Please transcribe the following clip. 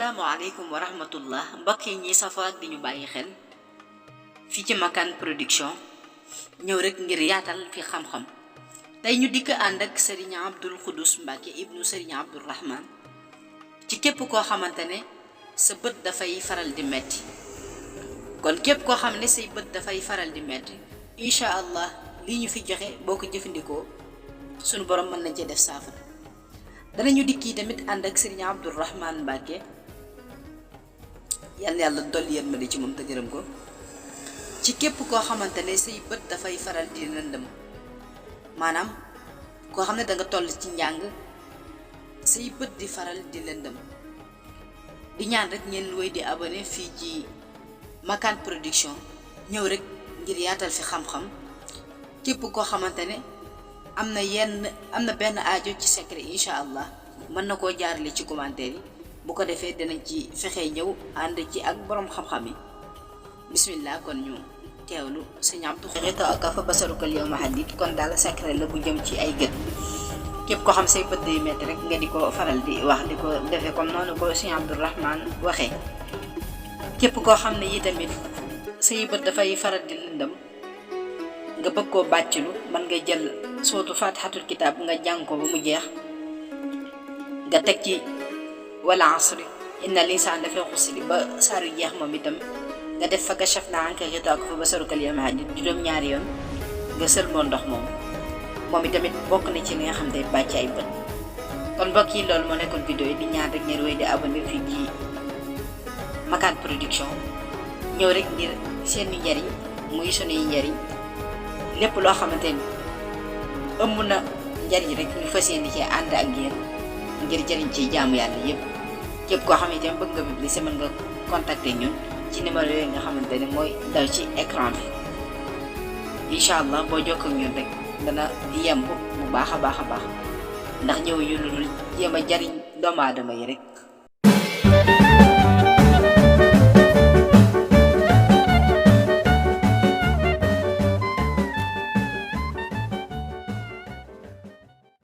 asalaamaaleykum wa rahmatullah mbokk yi ñi safoo ak di ñu bàyyi xel fii ci Makane Production ñëw rek ngir yaatal fi xam-xam tey ñu dikk ànd ak Serigne Abdul Xuddus Mbàkke ibnu Serigne Abdul Rahman ci képp koo xamante ne sa bët dafay faral di metti kon képp koo xam ne say bët dafay faral di metti incha allah lii ñu fi joxe boo ko jëfandikoo sunu borom mën nañ cee def saafara. danañu dikki tamit ànd ak Serigne Abdul Rahman Mbàkke yàlla dolli yërmande ci moom te gërëm ko ci képp koo xamante ne say bët dafay faral di lëndëm maanaam koo xam ne da nga toll ci njàng say bët di faral di lëndëm di ñaan rek ngeen woy di abonné fii ci Makane Production ñëw rek ngir yaatal fi xam-xam képp koo xamante ne am na benn aajo ci secret incha allah mën na koo jaarale ci commentaire yi bu ko defee dinañ ci fexee ñëw ànd ci ak borom xam-xam yi bismillah kon ñu teewlu sëñ Abdou xito ak fa basarukal yow ma hadid kon daal secret la bu jëm ci ay gët képp ko xam say bët day metti rek nga di ko faral di wax di ko defee comme noonu ko sëñ Abdou Rahman waxee képp koo xam ne yi tamit say bët dafay faral di lëndëm nga bëgg koo bàccilu mën nga jël sootu fatihatul kitab nga jàng ko ba mu jeex nga teg ci wala asri inna linsaan dafay xusri ba saaru jeex moom itam nga def fa kashafna anka ghitaa'aka fa basarukal yawma hadiid juróom-ñaari yoon nga sël moo ndox moom itamit bokk na ci li nga xam ne bàcc ay bët kon mbokk yi loolu moo nekkoon vidéo yi di ñaan rek ngeen wéy di abonné fii ci Makane Production ñëw rek ngir seen njariñ muy sunuy njariñ lépp loo xamante ni ëmb na njariñ rek ñu fas yéene ci ànd ak yéen ngir jëriñ ci jaamu yàlla yëpp képp koo xam ne itam bëgg nga publicité mën nga contacter ñun ci numéro yooyu nga xamante ne mooy daw ci écran bi incha allah boo jokkoo ak ñun rek dana yemb bu baax a baax ndax ñëw ñu lu dul jéem a jariñ doomu aadama yi rek